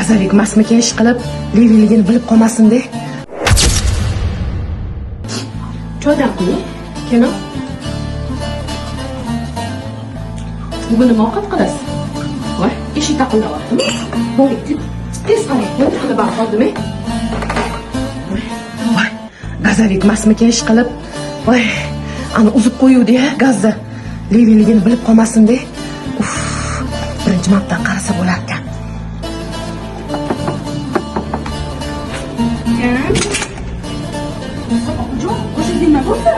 Gazavik masmikan ish qilib, leviligini bilib qolmasin-de. Choydan quying, kelin. Bugun nima ovqat qilasiz? Voy, eshik taqillayaptimi? Boring, tez qarang, nima qilib qoldimi? Voy, gazavik masmikan ish qilib, voy, ani uzib qo'yuvdi-ya gazni. Leviligini bilib qolmasin-de. Uf, birinchi marta qarasa bo'larkan. Opajon, boshingizga nima bo'ldi?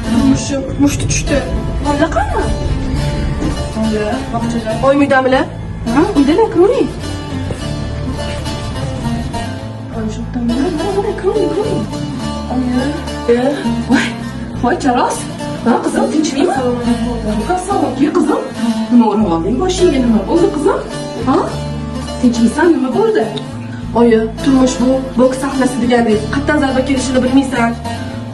Turmushim mushti tushdi. Bolalar qani? Bolalar bog'chada. Oyim uydamilar? Ha, uydalar, kiravering. Oyim shu yerda. Mana, mana, kiravering, kiravering. Oyi. Voy, voy charos. Ha, qizim, tinchlikmi? Assalomu alaykum. Assalomu qizim. Nima o'rab olding boshingga, nima bo'ldi qizim? Ha? Tinchmisan, nima bo'ldi? Oyi, turmush bu boks sahnasi degandek. Qayerdan zarba kelishini bilmaysan.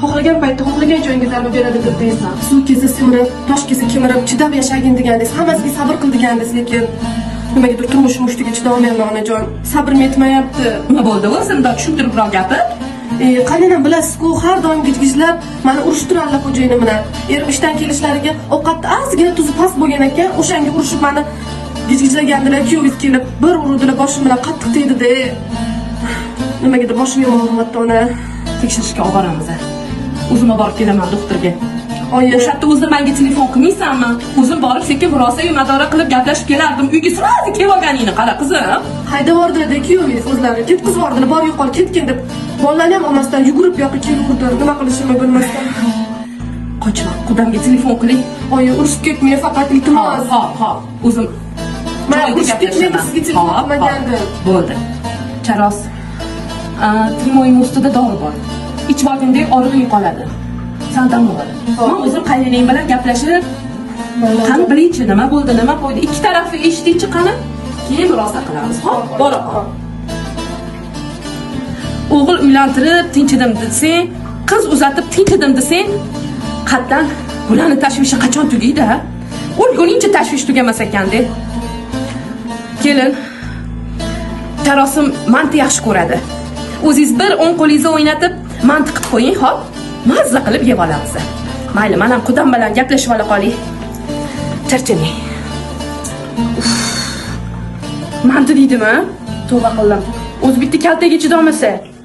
Xohlagan paytda xohlagan joyingga zarba beradi deb deysan. Suv kelsa semirib, tosh kelsa kemirib, chidab yashagin degandek, hammasiga sabr qil degandek, lekin nimagadir turmush mushtiga chidolmayapman onajon. Sabrim yetmayapti. Nima bo'ldi o'zi? Bundoq tushuntiribroq gapir. Qaynanam bilasiz-ku, har doim gijgijlab mani urishtirarlar xo'jayinim bilan. Erim ishdan kelishlariga ovqatda ozgina tuzi past bo'lgan ekan, o'shanga urishib mani gijgijlagandilar. Kuyovingiz kelib bir urdilar, boshim bilan qattiq tegdi-da. Nimagadir boshim yomon og'riyapti ona. Tekshirishga olib boramiz. O'zim olib borib kelaman doktorga. Oyi, O'sha yerda o'zi menga telefon qilmaysanmi? O'zim borib sekin murosa madora qilib gaplashib kelardim. Uyga sразу kelib olganingni qara qizim. Haydab kuyovingiz o'zlari. Ketkizib yubordilar, bor yo'qol ketgin deb. Bolalarni ham olmasdan yugurib bu yoqqa kelaverdi. Nima qilishimni bilmasdan. Qochma, qudamga telefon qiling. Oyi, urushib ketmang faqat, iltimos. Hop, hop, o'zim Man joyida urushib ketmang deb sizga telefon Hop, hop. qilmagandim. Bo'ldi. Charos. Trimoyim ustida dori bor. Ichib olgandek og'rig'ing qoladi. Sal dam ol. Men o'zim qaynonang bilan gaplashib, qani bilingchi nima bo'ldi, nima qo'ydi. Ikki tarafni eshitingchi qani. Keyin murosa qilamiz. Hop, bora qol. O'g'il uylantirib tinchidim desang, qiz uzatib tinchidim desang, qatdan bularni tashvishi qachon tugaydi, ha? O'lguningcha tashvish tugamas ekanda. Kelin, tarosim manti yaxshi ko'radi. O'zingiz bir o'ng qo'lingizni o'ynatib, manti qilib qo'ying, hop? Mazza qilib yeb olamiz. Mayli, men ham qudam bilan gaplashib ola qolay. Charchamang. Uf. Manti deydimi? Tavba qildim. O'zi bitta kaltaga chidolmasa.